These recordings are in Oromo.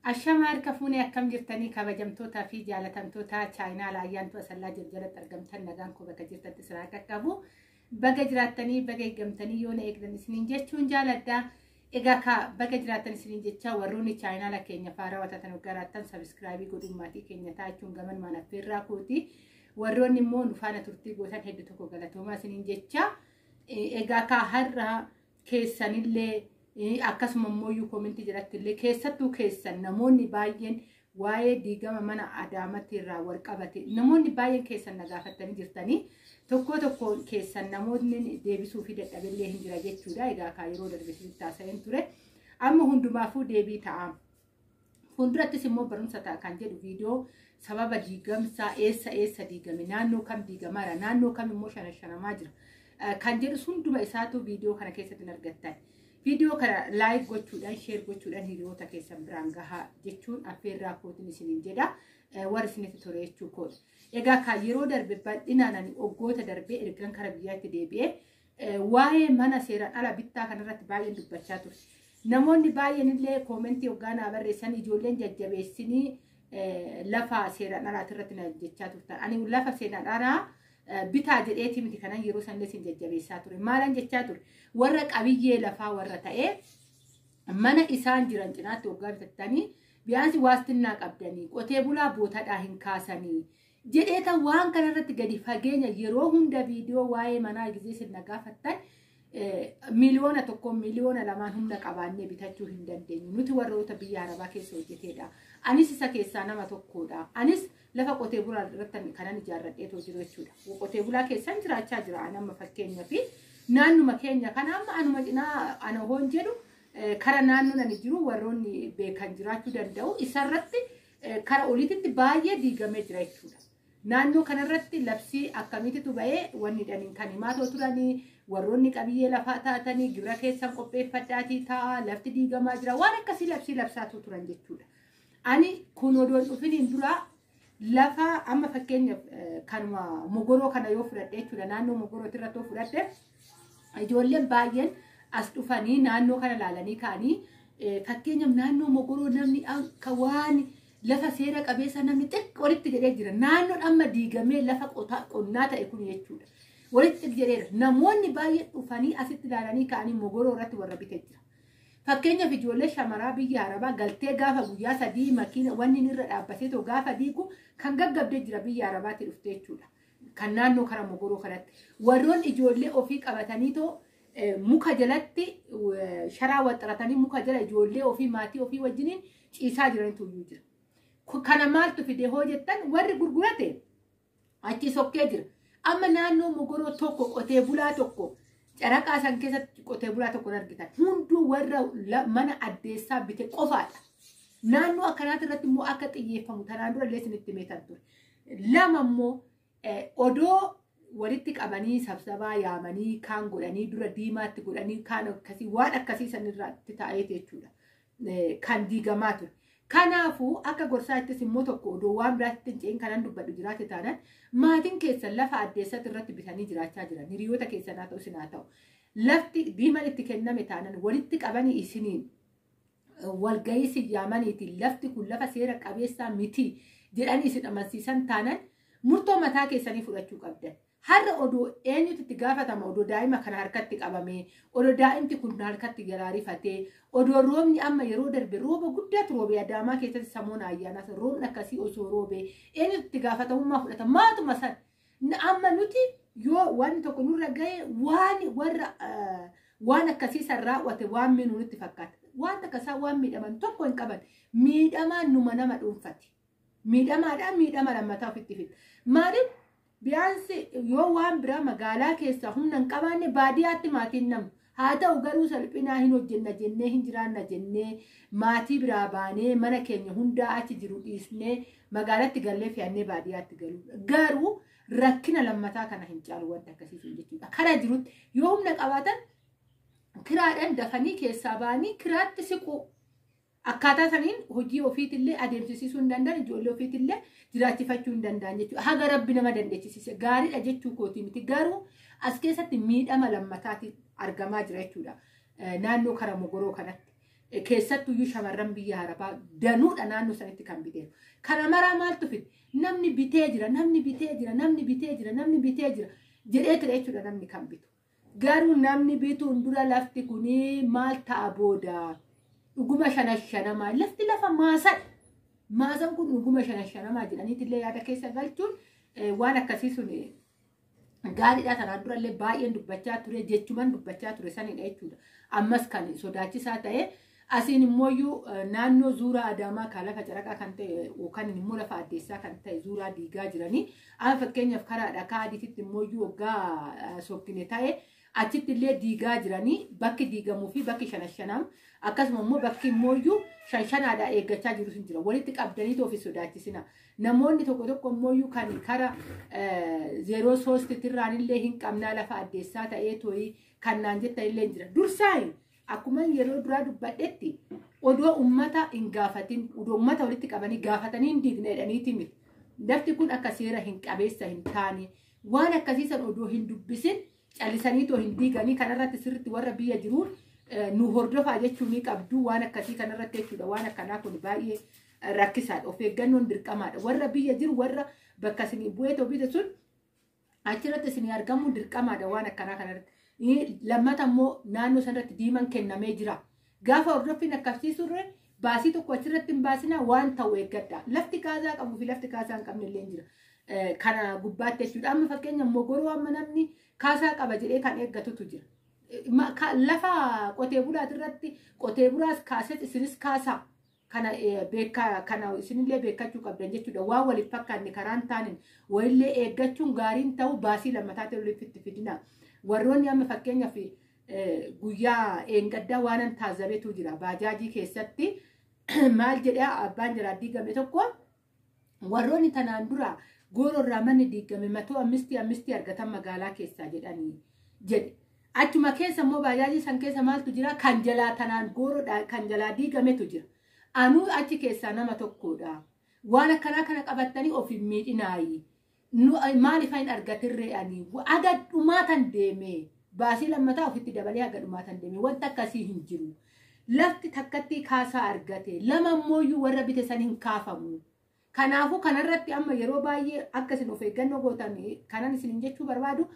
Ashama harka fuunee, akkam jirtanii, kabajamtootaa fi jaalatamtoota chaayinaa Ayyaantu Asallaa jiru jalatti argamtan? Nagaan koo bakka jirtanitti isin haa qaqqabu. Baga jiraattanii, baga eeggamtanii, yoo na eegdan isiniin jechuun jaaladha. Egaa ka baga jiraattan isiniin jecha, warroonni chaayinaala keenya faaraa watatan hoggaaraattan subscribe godhuun maatii keenya taachuun gaman affeerraa kooti. Warroonni immoo nu faana turtii gootan hedduu tokko galatoomaa isiniin jecha. Egaa ka har'a keessanillee, akkasuma immoo comment jalatti illee, keessattuu keessan namoonni baay'een waa'ee diigama mana Adaamatti irraa wal qabate namoonni baay'een keessan na gaafattanii jirtanii, tokko tokko keessan namoonni deebisuu fi dadhabillee hin jira jechuudha. Egaa kaa yeroo darbe isinitti haasa'een ture. Amma hundumaafuu deebii ta'a. Fuuldurattis immoo barumsa ta'a kan jedhu viidiyoo sababa diigamsaa, eessa eessa diigame, naannoo kam diigamaara, naannoo kam immoo shanashanamaa jira kan jedhu hunduma isaatu viidiyoo kana keessatti hin argattan. Viidiyoo kana like gochuudhaan, share gochuudhaan hiriyoota keessan biraan gahaa jechuun affeerraa kootiin isiniin jedha. Warri isinitti tole jechuu koodha. Egaa kan yeroo darbe bal'inaan ani waggoota darbee ergan kara biyyaatti deebi'ee waa'ee mana seeraan ala bittaa kanarratti baay'een dubbachaa ture. Namoonni baay'een illee comment hoggaanaa barreessan, ijoolleen jajjabeessinii lafa seeraan alaati irratti na jechaa turtan. Ani lafa seeraan alaa bitaa jedheeti miti kanan yeroo sanillee isin jajjabeessaa ture. Maalan jechaa ture? Warra qabiyyee lafaa warra ta'ee mana isaan jiran cinaatti waggaa bitattanii biyaansi waastinnaa qabdanii qotee bulaa bootadhaa hin kaasanii jedheeta. Waan kanarratti gadi fageenya yeroo hunda viidiyoo waa'ee manaa gizee isin na gaafattan, 1 miliyoona, 2 miliyoona humna qabaannee bitachuu hin dandeenyu. Nuti warroota biyya Arabaa keessa hojjeteedha. Anis isa keessaa nama tokkodha. Anis lafa qotee bulaa irratti kanan ijaarradheetoo jiru jechuudha. Qotee bulaa keessan jiraachaa jira. Ani amma fakkeenyaa fi naannuma keenya kana amma anuma cinaa ana hoon jedhu kara naannoon ani jiru warroonni beekan jiraachuu danda'u. Isarratti kara oliititti baay'ee diigamee jira jechuudha. Naannoo kanarratti labsii akkamiititu ba'ee wanni dhaniin kan himaa turanii, warroonni qabiyyee lafaa taatanii gibira keessan qopheeffadhaatii ta'a, lafti diigamaa jira, waan akkasii labsii labsaatu turan jechuudha. Ani kun odoon dhufiniin dura lafa amma fakkeenyaaf kanuma Mogoroo kana yoo fudhadhe jechuudha, naannoo Mogorooti irratti yoo fudhadhe, ijoolleen baay'een as dhufanii naannoo kana laalanii ka'anii, fakkeenyaaf naannoo Mogoroo namni akka waan lafa seera qabeessa namni xiqqoo walitti jedhee jira. Naannoon amma diigamee lafa qonnaa ta'e kun jechuudha. Walitti jedheera. Namoonni baay'een dhufanii asitti ilaalanii ka'anii Mogoroo irratti warra bitee jira. Fakkeenyaaf ijoollee shamaraa biyya Arabaa galtee gaafa guyyaa 3 makiina wanni irra dhaabbatee too gaafa diigu kan gaggabdee jira biyya Arabaatti dhuftee jechuudha. Kan naannoo kara Mogoroo kanatti. Warroon ijoollee ofii qabatanii too muka jalatti sharaa waxxaratanii muka jala ijoollee ofii maatii ofii wajjiniin ciisaa jiranitu iyyuu jira. Kana maaltu fide hoo jettan, warri gurgurate achi sokkee jira. Amma naannoo Mogoroo tokko qotee bulaa tokko caraqaa san keessatti qotee bulaa tokko argitan. Hunduu warra mana addeessaa bite qofaadha. Naannoo akkanaati irratti immoo akka xiyyeeffamu tanaan dura illee isinitti himeetan ture. Lama immoo odoo walitti qabanii sabsabaa yaamanii kaan godhanii dura diimaatti godhanii kaan akkasii waan akkasii sanirratti taa'eeti jechuudha. Kan diigamaa ture. Kanaafuu akka gorsaattis immoo tokko odoo waan biraatti hin ce'in kanan dubbadhu jiraate taanaan, maatiin keessan lafa addeessatti irratti bitanii jiraachaa jiran, hiriyoota keessan haa ta'u, isin haa ta'u. Lafti diimaan itti kenname taanaan walitti qabanii isiniin walgahii isin yaamaniitiin lafti kun lafa seera qabeessaa miti jedhanii isin amansiisan taanaan murtoo mataa keessanii fudhachuu qabdan. Har'a odoo eenyutu itti gaafatama? Odoo daa'ima kana harkatti qabamee, odoo daa'imti kun harkatti garaarifatee, odoo roobni amma yeroo darbe rooba guddaatu roobee Adaamaa keessatti samoona ayyaanaa roobni akkasii osoo roobee eenyutu itti gaafatamummaa fudhata? Maatuma san amma nuti yoo waan tokko nurra gahe waan warra waan akkasii san raawwate waan miinuu nutti fakkaata. Waan takka waan miidhaman tokko hin qaban. Miidhamaan numa nama dhuunfati. Miidhamaadhaan miidhama lammataa ofitti fida. Maaliif? Biyaansi yoo waan biraa magaalaa keessaa humna hin qabaanne baadiyyaatti maatiin namu. Haa ta'u garuu salphinaa hin hojjenna jennee, hin jiraanna jennee maatii biraa baanee mana keenya hundaa achi jiru dhiisnee magaalatti gallee fe'annee baadiyyaatti galu. Garuu rakkina lammataa kana hin caalu wanta akkasii sun jechuudha. Kara jirutti yoo humna qabaatan kiraadhaan dafanii keessaa ba'anii kiraatti siqu. Akkaataa saniin hojii ofiitillee adeemsisiisuu hin danda'an, ijoollee ofiitillee jiraachifachuu hin danda'an jechuudha. Haga Rabbi nama dandeechisiise gaariidha jechuu kootii miti, garuu as keessatti miidhama lammataati argamaa jira jechuudha. Naannoo kara Mogoroo kanatti. Keessattuyyuu shamarran biyya Arabaa danuudha naannoo sanitti kan biteeru. Kana maraa maaltu fide? Namni bitee jira, namni bitee jira, namni bitee jira, namni bitee jira jedhee ture jechuudha namni kan bitu. Garuu namni bituun dura lafti kunii maal ta'a booda? Dhuguma shanashanamaa lafti lafa maasadha. Maasan kun dhuguma shanashanamaa jedhaniitillee yaada keessa galchuun waan akkasii sun gaariidha. Tanaan durallee baay'een dubbachaa ture jechuman dubbachaa ture sanidha jechuudha. Ammas kan sodaachisaa ta'e asiin immooyyuu naannoo zuuraa Adaamaa kan lafa caraqaa kan ta'e yookaan immoo lafa addeessaa kan ta'e zuuraa diigaa jiranii. Amma fakkeenyaaf karaa dhakaa adiititti immooyyuu waggaa sokkine ta'e achitti illee diigaa jiranii bakki diigamuu fi bakki shanashanam akkasuma immoo bakki immooyyuu shanshanaadhaa eeggachaa jiru sun jira. Walitti qabdanii ofi sodaachisina. Namoonni tokko tokko immooyyuu kan kara 03 tirraan illee hin qabnaa lafa addeessaa ta'ee tooyii kan naan jettan illee jira. Dursaayi akkuma yeroo duraa dubbadhetti odoo ummata hin gaafatin odoo ummata walitti qabanii gaafatanii hin diigne jedhaniiti miti. Lafti kun akka seera hin qabeessa hin taane waan akkasiisan odoo hin dubbisin callisanii too hin diiganii kanarratti sirriitti warra biyya jiruun nu hordofaa jechuun ni qabdu waan akkasii kanarratti jechuudha. Waan akkanaa kun baay'ee rakkisaadha. Of eeggannoon dirqamaadha. Warra biyya jiru warra bakka isin bu'ee too bite sun achirratti isin argamuun dirqamaadha waan akkanaa kanarratti. Lammata immoo naannoo sanarratti diimaan kennamee jira. Gaafa hordoffiin akkasiisurre baasii tokko achirratti hin baasinaa waan ta'u eeggadha. Lafti kaasaa qabuu fi lafti kaasaa hin qabne illee jira. Kana gubbaatti jechuudha. Amma fakkeenya mogoroo amma namni kaasaa qaba jedhee kan eeggatutu jira. Lafa qotee bulaatirratti qotee bulaas kaasee isinis kaasaa. Kana beekaa kana isinillee beekkachuu qabdan jechuudha. Waan waliif fakkaanne karaan taanin walillee eeggachuun gaariin ta'u baasii lammataatti walitti fidina. Warroonni amma fakkeenyaaf guyyaa eengaddaa waanan taazzabeetu jira. Baajaajii keessatti maal jedhaa abbaan jaraa diigame tokko warroonni tanaan dura goororraa manni diigame matoo ammistii argatan magaalaa keessaa jedhanii jedhe. Achuma keessa immoo baajaajii san keessa maaltu jira? Kan jalaa tanaan gooroodha kan jalaa diigametu jira. Anuu achi keessaa nama tokkodha. Waan akkanaa kana qabattanii of hin miidhinaayi. Maaliif hin argatirree ani haga dhumaatan deeme baasii lammataa ofitti dabalee haga dhumaatan deeme wanta akkasii hin jiru. Lafti takkatti kaasaa argate lama immooyyuu warra bite san hin kaafamu. Kanaafuu kanarratti amma yeroo baay'ee akka isin of eeggannoo gootan kanan isin jechuu barbaadu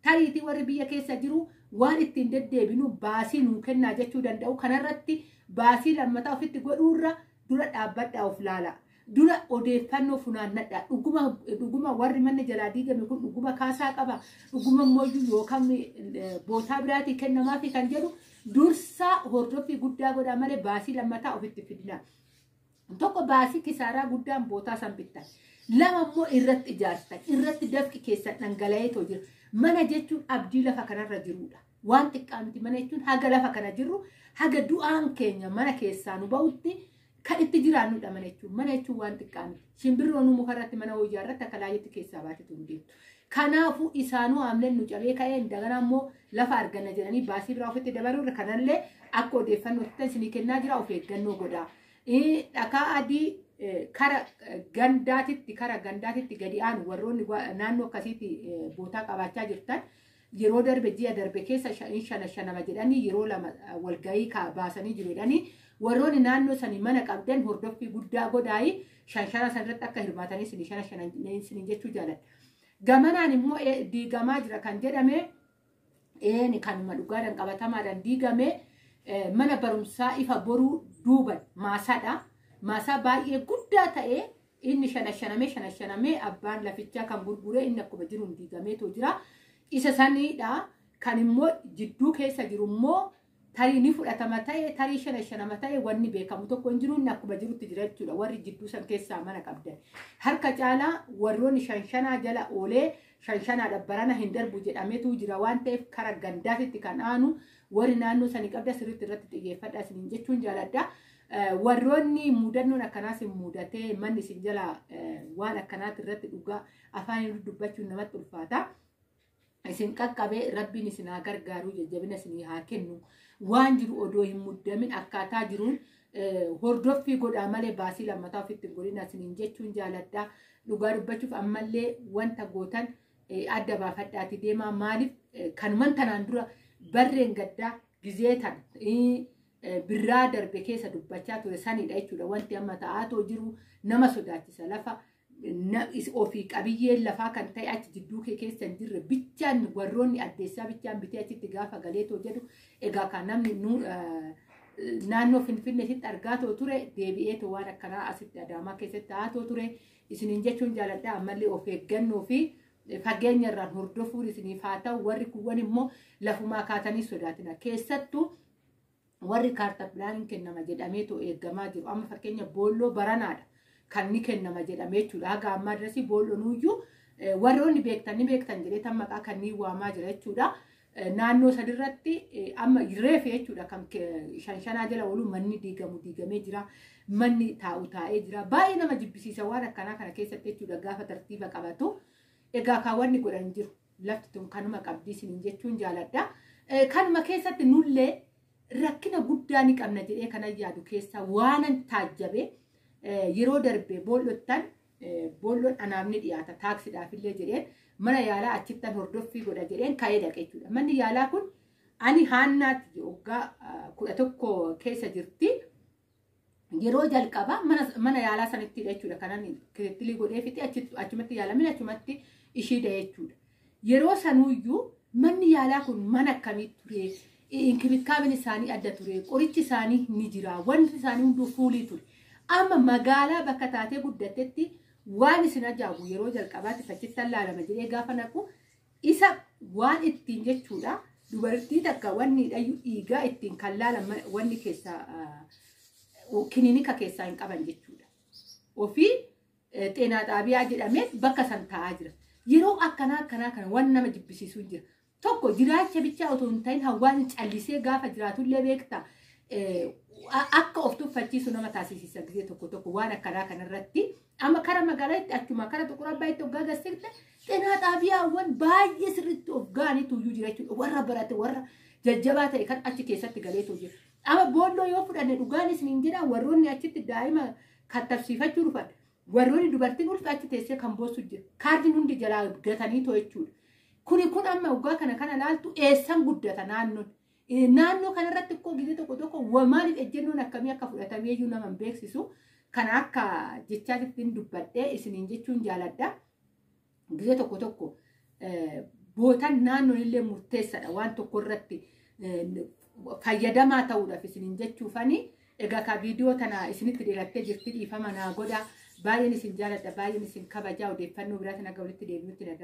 tariitii warri biyya keessa jiru waan ittiin deddeebinu baasii nuu kennaa jechuu danda'u. Kanarratti baasii lammataa ofitti godhuurra dura dhaabbadhaa of laala. Dura odeeffannoo funaannadha. Dhuguma warri manni jalaa diigame kun dhuguma kaasaa qaba. Dhuguma immoo yookaan bootaa biraatii kennamaafi kan jedhu dursa hordoffii guddaa godhaa malee baasii lammataa ofitti fidina. Tokko baasii kisaaraa guddaan bootaa san bittan. Lama immoo irratti ijaartan. Irratti dafqi keessan dhangala'eetoo jira. Mana jechuun abdii lafa kanarra jirudha. Waan xiqqaa miti mana jechuun haga lafa kana jirru haga du'aan keenya mana keessaa nu ba'utti kan itti jiraannudha mana jechuun. Mana jechuun waan xiqqaa miti. Shimbirroon mukarratti mana hojii irratti akka laayetti keessaa baatetu hin deemtu. Kanaafuu isaanuu haamleen nu cabee ka'ee daganaa immoo lafa arganna jedhanii baasii biraa ofitti dabaluurra kanallee akka odeeffannoo isinii kennaa jira of eeggannoo godhaa. Dhakaa adii kara gandaatitti gadi aanu warroonni naannoo akkasiitti bootaa qabaachaa jirtan yeroo darbe ji'a darbe keessa shanama jedhanii yeroo lama walgahii baasanii jiru jedhanii warroonni naannoo sanii mana qabdan hordoffii guddaa godhaayi shanshana sanarratti akka hirmaatanii isin shana isin jechuu jaaladha. Gamanaan immoo diigamaa jira kan jedhame kanuma dhugaadhaan qabatamaadhaan diigame mana barumsaa ifa boruu duuban maasaadha. Maasaa baay'ee guddaa ta'ee inni shanashanamee abbaan lafichaa kan gurgure inni akkuma jiruun diigameetoo jira. Isa saniidha kan immoo jidduu keessa jiru immoo tarii ni fudhatama ta'e tarii shanashanama ta'e wanni beekamu tokko hin jiru inni akkuma jirutti jira jechuudha. Warri jidduu san keessaa mana qabdan. Harka caalaa warroonni shanshanaa jala oolee shanshanaadha barana hin darbu jedhameetu jira waan ta'eef kara gandaatitti kan aanu warri naannoo sanii qabda sirriitti irratti xiyyeeffadha isiniin jechuun jaaladha. Warroonni mudannoon akkanaas hin mudatee manni isin jala waan akkanaatti irratti dhugaa afaan dubbachuun namatti ulfaata. Isin qaqqabee rabbiin isin haa gargaaru jajjabina isin haa kennu waan jiru odoo hin muddamin akkaataa jiruun hordoffii godhaa malee baasii lammataa ofitti hin godhina isiniin jechuun jaaladha. Dhugaa dubbachuuf ammallee wanta gootan adda baafadhaati deemaa maaliif kanuman tanaan dura barreen gaddaa gizee tan Birraa darbe keessa dubbachaa ture sanidha jechuudha. Wanti amma ta'aatoo jiru nama sodaachisa. Lafa ofii qabiyyeen lafaa kan ta'e achi jidduu kee keessa hin jirre bichaan warroonni addeessaa bichaan bitee achitti gaafa galeetoo jedhu egaa kan namni naannoo Finfinneetti argaatoo ture deebi'eetoo waan akkanaa asitti Adaamaa keessatti ta'aatoo ture isiniin jechuun jaaladha. Ammallee of eeggannoo fi fageenya irraan hordofuun isiniif haa ta'u. Warri kuuwwan immoo lafumaa kaatanii sodaatina. Keessattuu warri kaartaa pilaaniin kennama jedhameetoo eeggamaa jiru. Amma fakkeenya Boolloo baranaadha kan ni kennama jedhamee jechuudha. Haga ammaa dirasii Boolloon warroonni beektan ni beektan jedhee tan maqaa kan ni waamaa jira jechuudha. Naannoo sadirratti amma reefe jechuudha kan shanshanaa jala oolu manni diigamu diigamee jira. Manni taa'u taa'ee jira. Baay'ee nama jibbisiisa waan akkanaa kana keessatti jechuudha gaafa tartiiba qabatu. Egaa kaawwanni godhan jiru. Lafti tun kanuma qabdii isiniin jechuun jaaladha. Kanuma keessatti nullee rakkina guddaa ni qabna jedhee kanan yaadu keessaa waanan taajjabe yeroo darbe Boollottan Boolloon anaaf ni dhiyaata taaksiidhaaf illee jedheen mana yaalaa achittan hordoffii godha jedheen ka'ee dhaqe jechuudha. Manni yaalaa kun ani haannaatti waggaa 11 keessa jirti. Yeroo jalqabaa mana yaalaa sanitti jechuudha kanan kittilii godhee fixe achumatti yaalamin achumatti ishii dha jechuudha. Yeroo sanuuyyuu manni yaalaa kun mana akkamii ture? Inkibikaabin isaanii adda ture, qorichi isaanii ni jira, wanti isaanii hunduu fuulii ture. Amma magaalaa bakka taatee guddatetti waan isin ajaa'ibu yeroo jalqabaatti achittan laalama jedhee gaafa naqu isa waan ittiin jechuudha. Dubartii takka wanni dhiigaa ittiin kan laalan wanni keessaa kilinika keessaa hin qaban jechuudha. Ofii xeenaa xaabiyaa jedhamee bakka san taa'aa jira. Yeroo akkanaa akkanaa kana waan nama jibbisiisuu jira. Tokko jiraacha bichaa otoo hin ta'in hawaasni callisee gaafa jiraatullee beekta akka of tuffachiisu nama taasisiisa gisee tokko tokko waan akkanaa kanarratti. Amma kara magaalaatti achuma kara Xuqur Abbaayitti hoggaa garsifte xeenaa xaabiyaawwan baay'ee sirriitti of ga'aniitu iyyuu jira jechuudha. Warra barate warra jajjabaa ta'e kan achi keessatti galeetu jira. Amma Boolloo yoo fudhanne dhugaan isiniin jedha warroonni achitti daa'ima kattabsiifachuu dhufan warroonni dubartiin ulfa achi teessee kan boossu jira. Kaardiin hundi jalaa gatanii too jechuudha. Kuni kun amma waggaa kana laaltu eessan guddata naannoon. Naannoo kanarratti ikkoo gisee tokko tokko maaliif ejjennoon akkamii akka fudhatamee iyyuu nama hin beeksisu. Kana akka jechaatti dubbadhee isiniin jechuun jaaladha. Gisee tokko tokko bootan naannoon illee murteessadha waan tokko irratti fayyadamaa ta'uudhaaf isiniin jechuufani. Egaa ka viidiyoo tana isinitti dheerattee jirti dhiifama naa godha. Baay'een isin jaaladha, baay'een isin kabajaa. Odeeffannoo biraatiin akka walitti deebinutti nagaa.